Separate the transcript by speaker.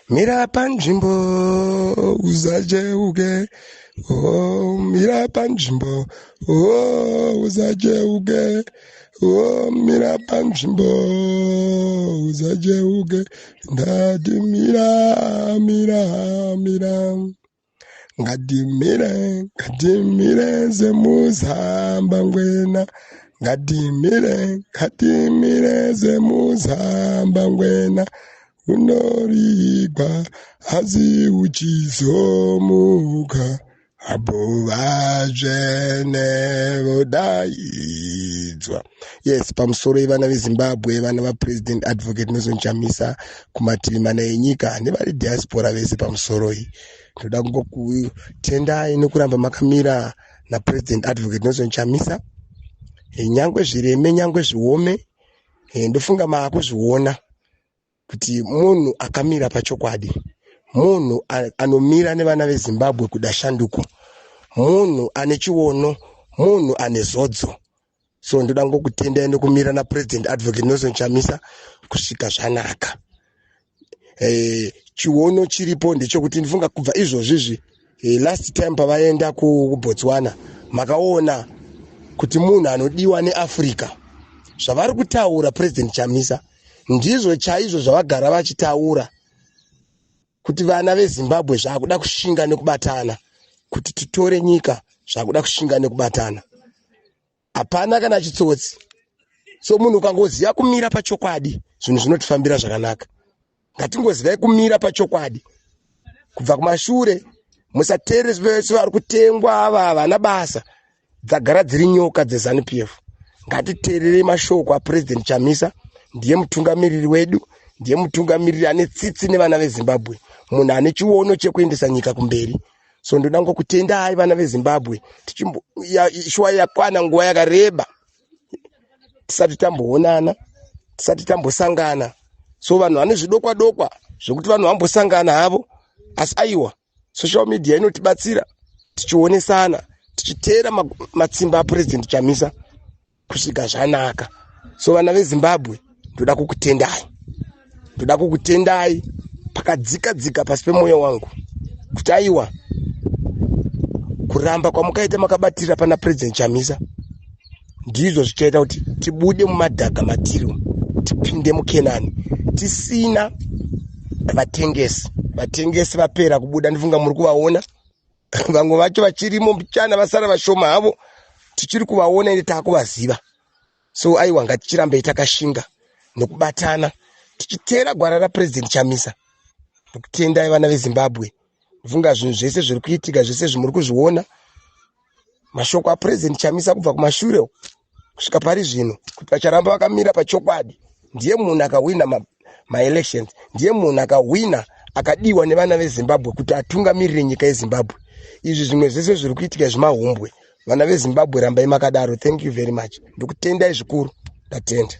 Speaker 1: Mira panzvimbo usacheuke, oh, mira panzvimbo, oh, usacheuke, oh, mira panzvimbo usacheuke. Ndati mira, mira, mira. Ngatimire, ngatimire semuzamba ngwena. Ngatimire, ngatimire semuzamba ngwena. Unorigwa asi uchizomuka. Apo vatsvene vodaidzwa. Yes, pamusoro ivana veZimbabwe, vana vaPresident Advocate Nelson Chamisa kumativi mana enyika nevari diaspora vese, pamusoro iyi ndoda kungokutendai nekuramba makamira naPresident Advocate Nelson Chamisa. Nyangwe zvireme, nyangwe zviome, ndofunga maakuzviona kuti munhu akamira pachokwadi, munhu anomira nevana veZimbabwe kuda shanduko, munhu ane chiono, munhu ane zodzo. So ndoda ngokutendai nekumira naPresident Advocate Nelson Chamisa kusvika zvanaka. Chiono chiripo ndechekuti ndifunga kubva izvozvizvi, last time pavaenda kuBotswana, makaona kuti munhu anodiwa neAfrica. Zvavari kutaura President Chamisa ndizvo chaizvo zvavagara vachitaura, kuti vana veZimbabwe zvakuda kushinga nekubatana kuti titore nyika, zvakuda kushinga nekubatana, hapana kana chitsotsi. So munhu ukangoziva kumira pachokwadi, zvinhu zvinotifambira zvakanaka. Ngatingozivai kumira pachokwadi kubva kumashure. Musateere vese vari kutengwa ava, havana basa, dzagara dziri nyoka dzeZANU PF. Ngatiteererei mashoko aPresident Chamisa. Ndiye mutungamiriri wedu, ndiye mutungamiriri ane tsitsi nevana veZimbabwe, munhu ane chiono chekuendesa nyika kumberi. So ndoda ngokutendai, vana veZimbabwe. Shuwa yakwana nguva yakareba tisati tamboonana, tisati tambosangana. So vanhu vane zvidokwa dokwa zvekuti vanhu vambosangana havo, asi aiwa, social media inotibatsira tichionesana, tichiteera matsimba aPresident Chamisa kusvika zvanaka. So vana veZimbabwe, ndoda kukutendai, ndoda kukutendai pakadzika dzika pasi pemwoyo wangu, kuti aiwa, kuramba kwamukaita makabatira pana President Chamisa ndizvo zvichaita kuti tibude mumadhaga matiri, tipinde muKenani tisina vatengesi. Vatengesi vapera kubuda, ndifunga muri kuvaona. Vamwe vacho vachirimo mbichana, vasara vashoma havo, tichiri kuvaona ende taakuvaziva. So aiwa, ngatichirambei takashinga nekubatana, tichiteera gwara raPresident Chamisa. Nokutendai, vana veZimbabwe. Ndifunga zvinhu zvese zviri kuitika, zvese zvimuri kuzviona, mashoko aPresident Chamisa kubva kumashure kusvika pari zvino, kuti vacharamba vakamira pachokwadi. Ndiye munhu akahwina maelections, ndiye munhu akahwina, akadiwa nevana veZimbabwe kuti atungamirire nyika yeZimbabwe. Izvi zvimwe zvese zviri kuitika zvimahumbwe. Vana veZimbabwe, rambai makadaro. Thank you very much. Ndokutendai zvikuru, ndatenda.